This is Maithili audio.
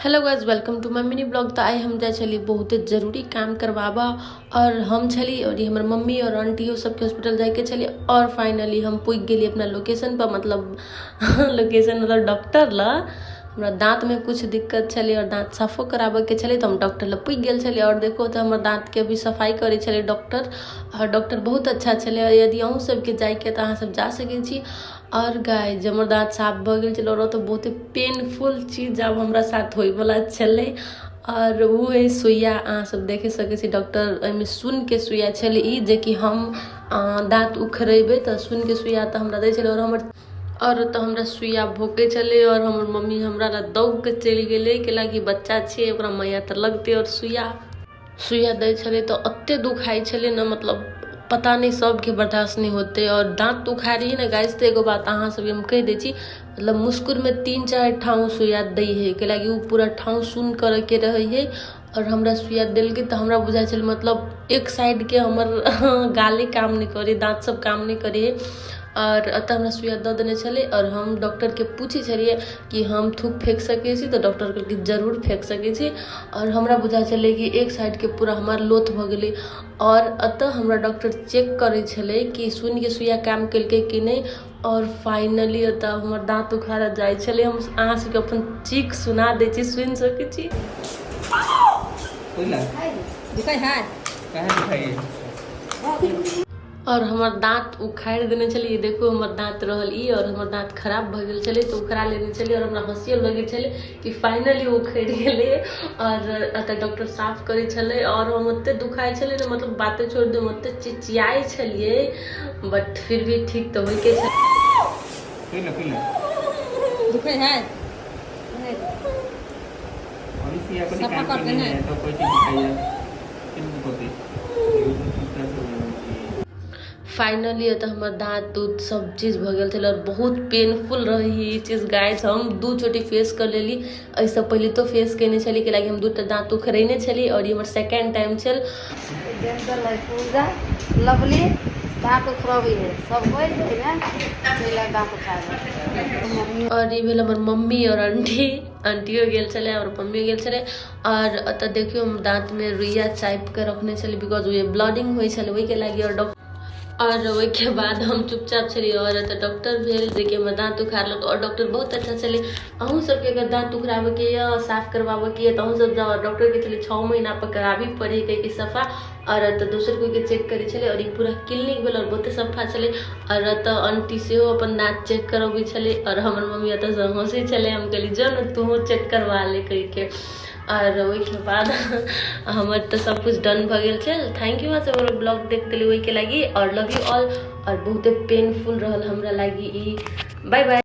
Hello guys, welcome to my mini blog. तऽ आइ हम जाइ छली बहुते जरूरी काम करबाबऽ और हम छली और ई हमर मम्मी और आंटियो सबके हॉस्पिटल जाइके छली। और फाइनली हम पुगि गेली अपना लोकेशन पर, मतलब लोकेशन मतलब डॉक्टर लग। हमरा दाँतमे कुछ दिक्कत छलै और दाँत साफो कराबऽके छलै, तऽ हम डॉक्टर लग पुगि गेल छली। और देखो तऽ हमर दाँतके अभी सफाइ करै छलै डॉक्टर, और डॉक्टर बहुत अच्छा छलै। यदि अहूँ सबके जाइके तऽ अहाँ सब जा सकै छी। और गाइज, हमर दाँत साफ भऽ गेल छलै और ओतऽ बहुते पेनफुल चीज आब हमरा साथ होइवला छलै, और ओ है सुइया। अहाँ सब देखे सकै छी, डॉक्टर एहिमे सुनके सुइया छलै ई, जेकि हम दाँत उखड़ेबै तऽ सुनके सुइया तऽ हमरा दै छलै। और हमर और ओतऽ हमरा सुइया भोकै छलै और हमर मम्मी हमरा लग दौग के चलि गेलै, कैलाकि बच्चा छियै, ओकरा माया तऽ लगतै। और सुइया दै छलै तऽ एते दुखाइ छलै ने, मतलब पता नहि सबके बर्दाश्त नहि होतै। और दाँत उखाड़ी ने गाइस, तऽ एगो बात अहाँ सबके हम कहि दै छी, मतलब मुस्कुरमे 3-4 ठाउँ सुइया दै है, कैलाकि ओ पूरा ठाउँ सुन करऽके रहै है। और हमरा सुइया देलकै तऽ हमरा बुझाइ छलै मतलब एक साइडके हमर गाले काम नहि करै, दाँत सब काम नहि करै है। और एतऽ हमरा सुइया दऽ देने छलै और हम डॉक्टरके पूछै छलियै कि हम थूक फेक सकै छी, तऽ डॉक्टर कहलकै जरूर फेक सकै छी। और हमरा बुझाइ छलै कि एक साइडके पूरा हमर लोथ भऽ गेलै। और एतऽ हमरा डॉक्टर चेक करै छलै कि सुनके सुइया काम केलकै कि नहि। और फाइनली एतऽ हमर दाँत उखाड़ल जाइ छलै। हम अहाँ सबके अपन चीख सुना दै छी, सुनि सकै छी। दिखाई है। कहाँ दिखाई है? और हमर दाँत उखाड़ि देने छलियै, देखू हमर दाँत रहल ई, और हमर दाँत खराब भऽ गेल छलै तऽ उखड़ा लेने छलियै। और हमरा हँसियो लगै छलै कि फाइनली उखड़ि गेलै। और एतऽ डॉक्टर साफ करै छलै और हम ओते दुखाइ छलै ने, मतलब बाते छोड़ि दियौ, हम ओते चिचियाइ छलियै, बट फिर भी ठीक तऽ होइके छलै। P low. दुखै है। और इसी आपने सफा काम कर की देना नहीं है। है तो कोई चीज दिखाई है किन होती फाइनली एतऽ हमर दाँत दूत सब चीज भऽ गेल छलै और बहुत पेनफुल रहै ई चीज गाइस। हम 2 चोटी फेस कर लेली। एहिसँ पहिले तो फेस केने छली, कैलाकि हम 2टा दाँत उखड़ेने छली और ई हमर सेकेंड टाइम छल। डेंटल है पूजा लवली दाँत उखड़बै है, सब कोइ है ने चलि दाँत उखाड़बै मम्मी। और ई भेल हमर मम्मी और आंटी, आंटियो गेल छलै और मम्मियो गेल छलै। और एतऽ देखियौ, हम दाँतमे रुइया चापि कऽ रखने छली, because ओ ब्लडिंग होइ छलै ओहिके लागि। और डॉक्टर और ओहिके बाद हम चुपचाप छलियै। और एतऽ डॉक्टर भेल जेकि हमर दाँत उखाड़लक और डॉक्टर बहुत अच्छा छलै। अहूँ सबके अगर दाँत उखड़ाबैके यऽ, साफ करबाबैके यऽ, तऽ अहूँ सब जाउ। और डॉक्टरके छलै 6 महीना पर कराबी पड़ै है कि सफा। और एतऽ दोसर कोइके चेक करै छलै और ई पूरा क्लिनिक भेल और बहुते सफा छलै। और एतऽ आंटी सेहो अपन दाँत चेक करबै छलै और हमर मम्मी एतऽसँ हँसै छलै। हम कहलियै जो ने तूहों चेक करवा ले कहिके। और ओहिके बाद हमर तऽ सब कुछ डन भऽ गेल छै। Thank you अहाँ सब हमर ब्लॉग देखते ओहिके लागि, और लव you all. और बहुते पेनफुल रहल हमरा लागि ई। Bye bye.